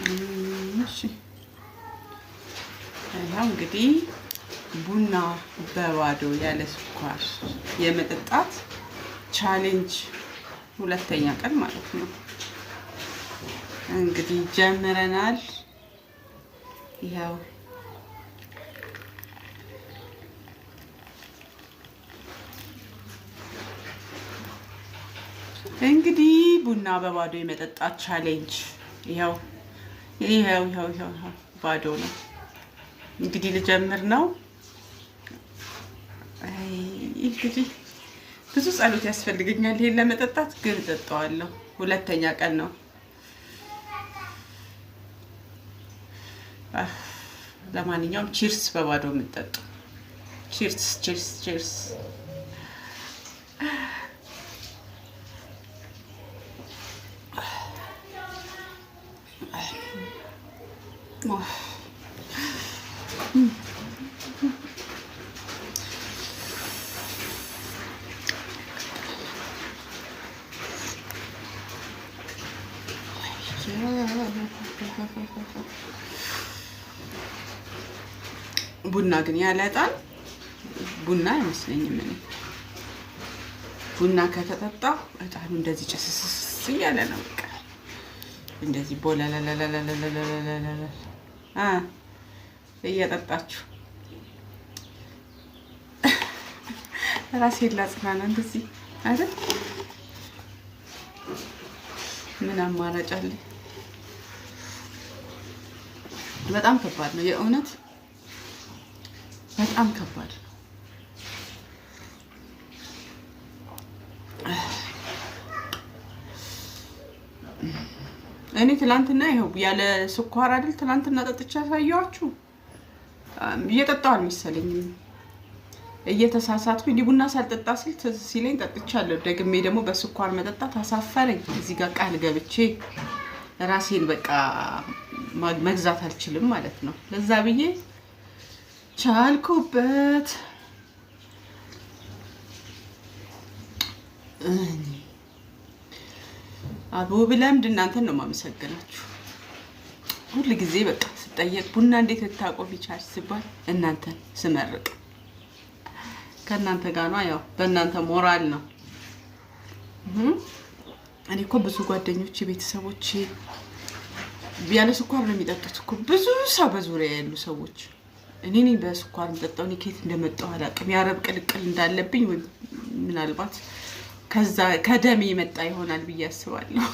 እሺ ይኸው እንግዲህ ቡና በባዶ ያለ ስኳር የመጠጣት challenge ሁለተኛ ቀን ማለት ነው። እንግዲህ ጀምረናል። ይኸው እንግዲህ ቡና በባዶ የመጠጣት challenge ይኸው ይኸው ይኸው ይኸው ባዶ ነው። እንግዲህ ልጀምር ነው። አይ እንግዲህ ብዙ ጸሎት ያስፈልገኛል ይሄን ለመጠጣት፣ ግን እጠጣዋለሁ። ሁለተኛ ቀን ነው። ለማንኛውም cheers፣ በባዶ የምጠጡ cheers፣ cheers፣ cheers። ቡና ግን ያለ ዕጣን ቡና አይመስለኝም። እኔ ቡና ከተጠጣ ዕጣኑ እንደዚህ ጭስስስ እያለ ነው። በቃ እንደዚህ ቦላላላላላላላላ እየጠጣችሁ ራሴን ላጽናና እንደዚህ አይደል? ምን አማራጭ አለ? በጣም ከባድ ነው የእውነት በጣም ከባድ ነው። እኔ ትላንትና ይኸው ያለ ስኳር አይደል ትላንትና ጠጥቼ ያሳየኋችሁ። እየጠጣሁ አልመሰለኝም፣ እየተሳሳትኩኝ እንዲህ ቡና ሳልጠጣ ስል ትዝ ሲለኝ ጠጥቻለሁ። ደግሜ ደግሞ በስኳር መጠጣት አሳፈረኝ። እዚህ ጋር ቃል ገብቼ ራሴን በቃ መግዛት አልችልም ማለት ነው። ለዛ ብዬ ቻልኩበት። አቦ ብለምድ እናንተን ነው የማመሰግናችሁ። ሁል ጊዜ በቃ ስጠየቅ ቡና እንዴት ልታቆም ይቻል ሲባል እናንተን ስመርቅ ከእናንተ ጋር ነው። ያው በእናንተ ሞራል ነው። እኔ እኮ ብዙ ጓደኞቼ፣ ቤተሰቦቼ ያለ ስኳር ነው የሚጠጡት እኮ ብዙ ሰው በዙሪያ ያሉ ሰዎች። እኔ ነኝ በስኳር የምጠጣው። እኔ ከየት እንደመጣሁ አላውቅም። የአረብ ቅልቅል እንዳለብኝ ወይም ምናልባት ከዛ ከደሜ የመጣ ይሆናል ብዬ አስባለሁ።